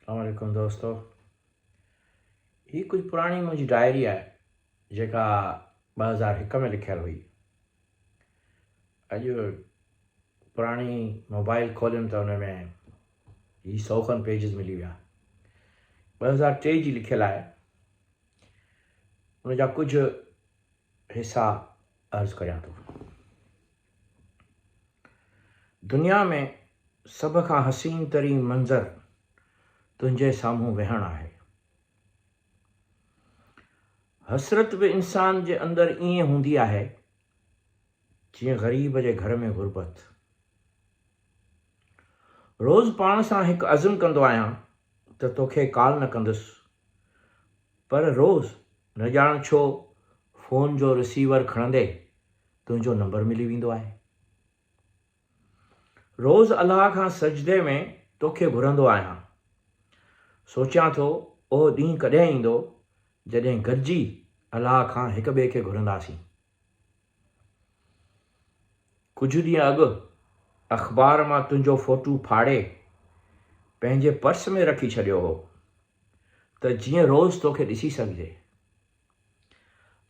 اسلام عليڪم دوستو هي ڪجهه پراڻي منهنجي ڊائري آهي جيڪا 2001 ۾ لکيل هئي اڄ پراڻي موبائل کوليم ته ان ۾ هي سو کن پيجز ملي ويا 2003 جي لکيل آهي ان جا ڪجهه حصا عرض ڪريان ٿو دنيا ۾ سڀ کان حسين ترين منظر تنهنجي سامهون ويهڻ آهي. حسرت به انسان جي اندر ائين هوندي آهي جيئن غريب جي گهر ۾ غربت. روز پاڻ سان هڪ عزم ڪندو آهيان ته توکي ڪال نه ڪندس پر روز نه ڄاڻ ڇو فون جو رسيور کڻندي تنهنجو نمبر ملي ويندو آهي. روز الله کان سجدي ۾ توکي گهرندو آهيان. سوچيان ٿو اهو ڏينهن ڪڏهن ايندو جڏهن گڏجي الله کان هڪ ٻئي کي گهرنداسين. ڪجهه ڏينهن اڳ اخبار مان تنهنجو فوٽو ڦاڙي پنهنجي پرس ۾ رکي ڇڏيو هو ته جيئن روز توکي ڏسي سگهجي.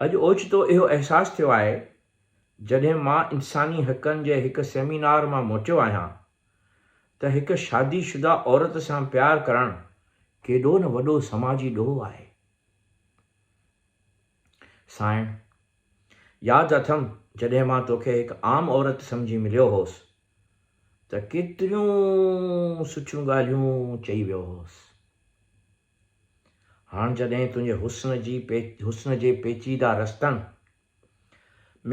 اڄ اوچتو اهو احساس ٿيو آهي، جڏهن مان انساني حقن جي هڪ سيمينار مان موٽيو آهيان ته هڪ شادي شده عورت سان پيار ڪرڻ ڪيڏو نه وڏو سماجي ڏوهه آهي. سانئڻ، ياد اٿم جڏهن مان توکي هڪ عام عورت سمجهي مليو هوس ته ڪيتريون سٺيون ڳالهيون چئي ويو هوس. هاڻ جڏهن تنهنجي حسن جي حسن جي پيچيده رستن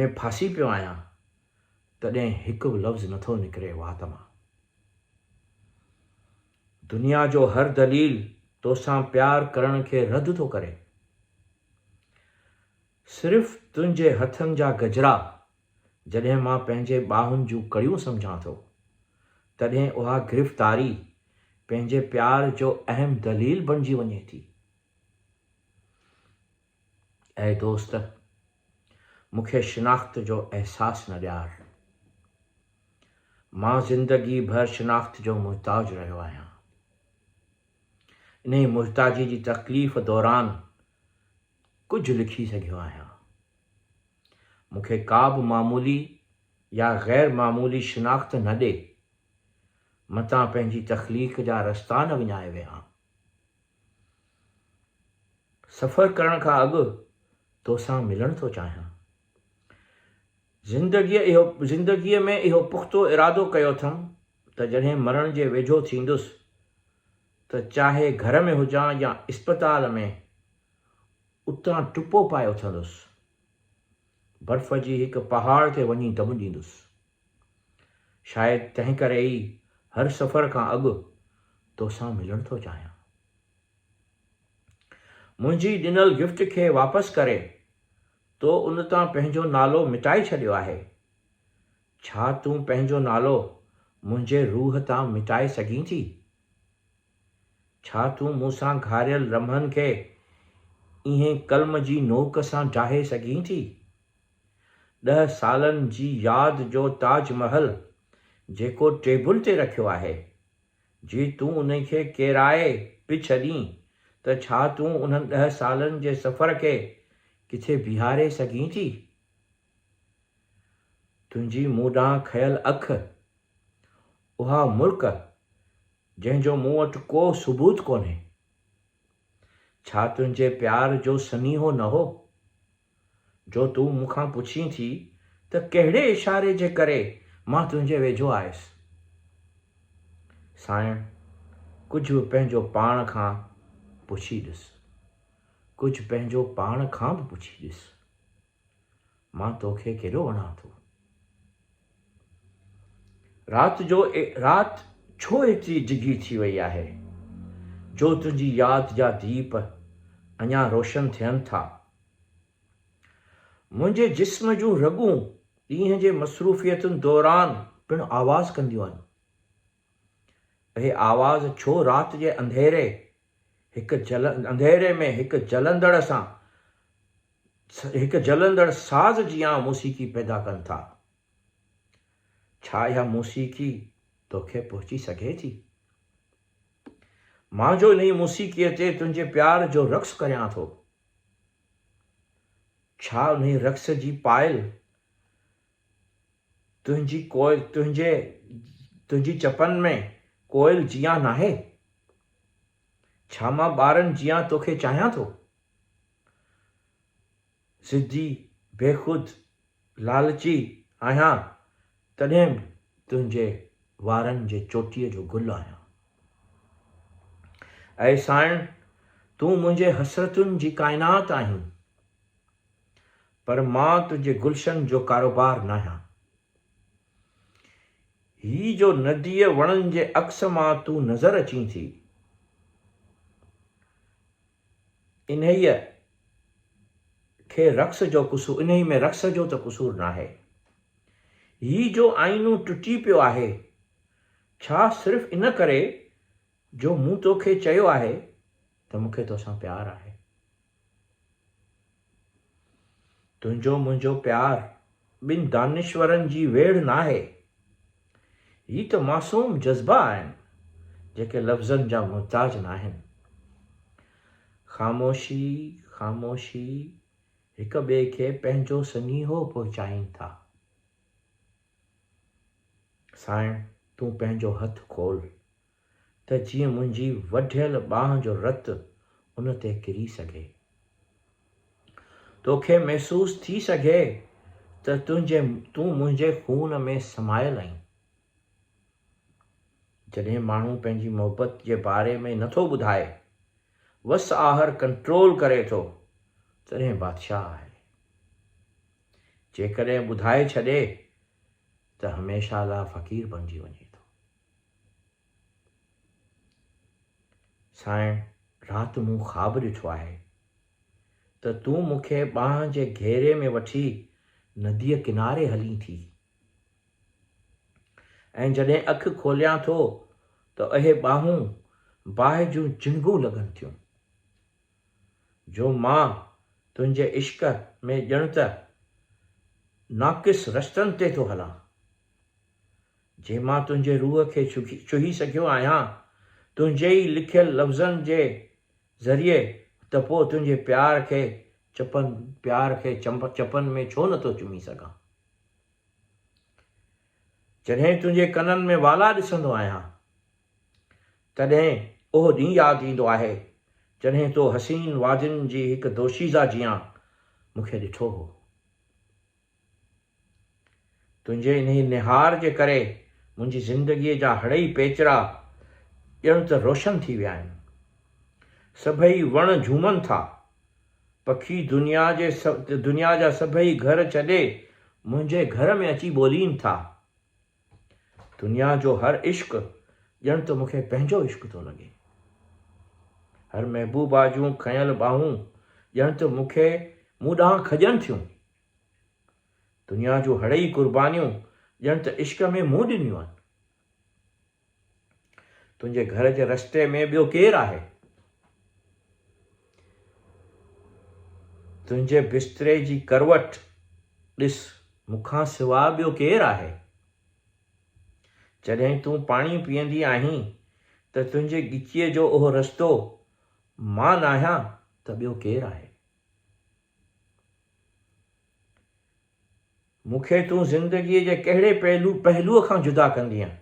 ۾ ڦاسي پيو آهيان، تڏهن هڪ به لفظ نٿو نڪري وات مان. دنيا جو هر دليل توسان پيار ڪرڻ کي رد ٿو ڪري. صرف تنهنجي هٿن جا گجرا جڏهن مان پنهنجي ٻانهن جون ڪڙيون سمجهان ٿو، تڏهن اها گرفتاري پنهنجي پيار جو اهم دليل بڻجي وڃي ٿي. اي دوست! مون کي شناخت جو احساس نه ڏيار. مان زندگي ڀر شناخت جو محتاج رهيو آهيان. انهيء محتاجي جي تڪليف دوران ڪجهه لکي سگهيو آهيان. مون کي ڪا به معمولي يا غير معمولي شناخت نه ڏي، متان پنهنجي تخليق جا رستا نه وڃائي ويهان. سفر ڪرڻ کان اڳ توسان ملڻ ٿو چاهيان. زندگيء اهو زندگيء ۾ اهو پختو ارادو ڪيو اٿم ته جڏهن مرڻ جي ويجهو ٿيندس ته چاهي گهر ۾ هجان يا اسپتال ۾ اتان ٽپو پائي اٿندس. برف جي هڪ پهاڙ تي وڃي دم ڏيندس. شايد تنهن ڪري ئي هر سفر کان اڳ توسان ملڻ ٿو چاهيان. منهنجي ڏنل گفٽ کي واپس ڪري تو ان تان پنهنجو نالو مٽائي ڇڏيو آهي. ڇا تون پنهنجو نالو منهنجي روح تان مٽائي سگهين ٿي؟ ڇا تون مون سان گهاريل لمحن کي ايئن قلم جي نوڪ سان ڊاهي سگهين ٿي؟ ڏهه سالن جي ياد جو تاج محل جيڪو ٽيبل تي رکيو آهي، جي تون ان کي ڪيرائي به ڇڏين ته ڇا تون انهن ڏهه سالن جي سفر کي ڪٿي بيهاري سگهين ٿي؟ تنهنجي مون ڏانهن کنيل اک، اها مرڪ جنهن جو مون وٽ ڪو ثبوت ڪونهي. ڇا تنهنجي پيار جو سنيهو نه هو، جو تون مون کان پڇين ٿي ته ڪهڙي اشاري جي ڪري مان تنهنجي ويجهو آيس؟ سانئڻ، ڪجهه به پنهنجو پاڻ کان پڇي ڏس. ڪجهه پنهنجو پاڻ کان به پڇي ڏس. مان توکي ڪيڏو وڻان ٿو. رات جو رات ڇو ايتري ڊگهي ٿي وئي آهي، جو تنهنجي ياد جا ديپ اڃا روشن ٿين ٿا. منهنجي جسم جون رڳون ڏينهن جي مصروفيتن دوران پڻ آواز ڪنديون آهن. اهي آواز ڇو رات جي انڌيري هڪ انڌيري ۾ هڪ جلندڙ سان هڪ جلندڙ ساز جيان موسيقي پيدا ڪن ٿا. ڇا اها موسيقي توکي پهچي سگهي ٿي؟ مان جو انهيء موسيقيء تي تنهنجي پيار جو رقص ڪريان ٿو. ڇا انهيء رقص جي پائل تنهنجي ڪوئل تنهنجي تنهنجي چپن ۾ ڪوئل جيان ناهي؟ ڇا مان ٻارن جيان توکي چاهيان ٿو؟ ضدي، بيخود، لالچي آهيان، تڏهن به تنهنجي وارن جي چوٽيء جو گل آهيان. اي سائڻ! تون منهنجي حسرتن جي ڪائنات آهين، پر مان تنهنجي گلشن جو ڪاروبار ناهيان. هي جو نديء وڻن جي عڪس مان تون نظر اچين ٿي، انهيء کي رقص جو قصور انهيء ۾ رقص جو ته قصور ناهي. هي جو آئينو ٽٽي پيو آهي، ڇا صرف ان ڪري جو مون توکي چيو آهي ته مون کي توسان پيار آهي؟ تنهنجو منهنجو پيار ٻن دانشورن جي ويڙهه ناهي. هي ته معصوم جذبا آهن، جيڪي لفظن جا محتاج ناهن. خاموشي خاموشي هڪ ٻئي کي پنهنجو سنيهو پهچائين ٿا. سائڻ تون پنهنجو هٿ کول ته جيئن منهنجي وڍيل ٻانهن جو رت ان تي ڪري سگهي. توکي محسوس ٿي سگهي ته تنهنجي تون منهنجي خون ۾ سمايل آهين. جڏهن ماڻهو پنهنجي محبت جي باري ۾ نه ٿو ٻڌائي، وس آهر ڪنٽرول ڪري ٿو، تڏهن بادشاهه آهي. جيڪڏهن ٻڌائي ڇڏي ته هميشه لاء فقير بڻجي وڃي ٿو. سائڻ، رات مون خواب ڏٺو آهي ته تون مون کي ٻانهن جي گهيري ۾ وٺي نديء ڪناري هلين ٿي ۽ جڏهن اک کوليان ٿو ته اهي ٻانهون باهه جون چڻگون لڳن ٿيون، جو مان تنهنجي عشق ۾ ڄڻ ته ناقص رستن تي ٿو هلان. جي مان تنهنجي روح کي ڇهي سگهيو آهيان، تنهنجي ئي لکيل لفظن جي ذريعي ته پوء تنهنجي پيار کي چپن پيار کي چپن ۾ ڇو نه ٿو چمي سگهان؟ جڏهن تنهنجي ڪنن ۾ والا ڏسندو آهيان، تڏهن اهو ڏينهن ياد ايندو آهي، جڏهن تو حسين وادين جي هڪ دوشيزه جيان مون کي ڏٺو هو. تنهنجي انهيء نهار جي ڪري منهنجي زندگيء جا هڙئي پيچرا ڄڻ ته روشن ٿي ويا آهن. سڀئي وڻ جهومن ٿا. پکي دنيا جي دنيا جا سڀئي گهر ڇڏي منهنجي گهر ۾ اچي ٻولين ٿا. دنيا جو هر عشق ڄڻ ته مون کي پنهنجو عشق ٿو لڳي. هر محبوبا جون کنيل ٻانهون ڄڻ ته مون کي مون ڏانهن کڄن ٿيون. دنيا جون هڙئي قربانيون ڄڻ ته عشق ۾ مون ڏنيون آهن. تنهنجي گهر جي رستي ۾ ٻيو ڪير آهي؟ تنهنجي بستري جي ڪروٽ ڏس، مون کان سواء ٻيو ڪير آهي؟ جڏهن تون پاڻي پيئندي آهين ته تنهنجي ڳچيء جو اهو رستو مان ناهيان ته ٻيو ڪير آهي؟ مون کي تون زندگيء جي ڪهڙي پهلو پهلوء کان جدا ڪندينء؟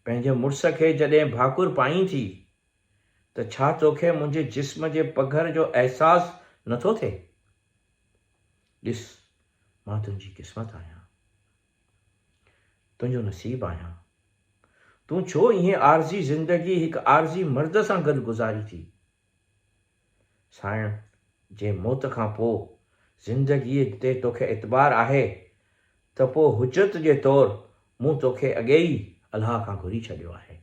پنهنجي مڙس کي جڏهن ڀاڪر پائين ٿي ته ڇا توکي منهنجي جسم جي پگهر جو احساس نٿو ٿئي؟ ڏس، مان تنهنجي قسمت آهيان. تنهنجو نصيب آهيان. تون ڇو ائين عارضي زندگي هڪ عارضي مرد سان گڏ گذاري ٿي؟ سائڻ جي موت کان پوء زندگيء تي توکي اعتبار آهي ته پوء حجت جي طور مون توکي اڳي ئي الله کان گهري ڇڏيو آهي.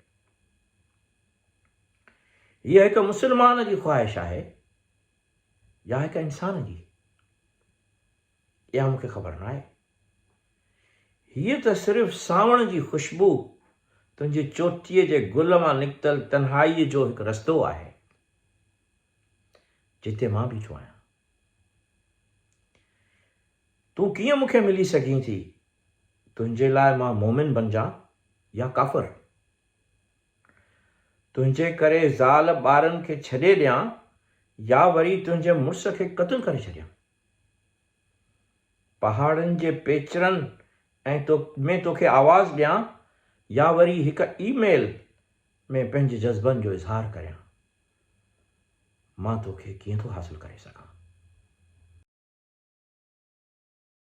هيء هڪ مسلمان جي خواهش آهي يا هڪ انسان جي؟ اها مون کي خبر ناهي. هيء ته صرف سانوڻ جي خوشبو، تنهنجي چوٽيء جي گل مان نڪتل تنهائيء جو هڪ رستو آهي، جتي مان بيٺو آهيان. تون ڪيئن مون کي ملي سگهين ٿي؟ تنهنجي لاء مان مومن بنجان يا ڪافر؟ تنهنجي ڪري زال ٻارن کي ڇڏي ڏيان يا وري تنهنجي مڙس کي قتل ڪري ڇڏيان. پهاڙن جي پيچرن ۽ تو ۾ توکي آواز ڏيان يا وري هڪ اي ميل ۾ پنهنجي جذبن جو اظهار ڪريان. مان توکي ڪيئن ٿو حاصل ڪري سگهان؟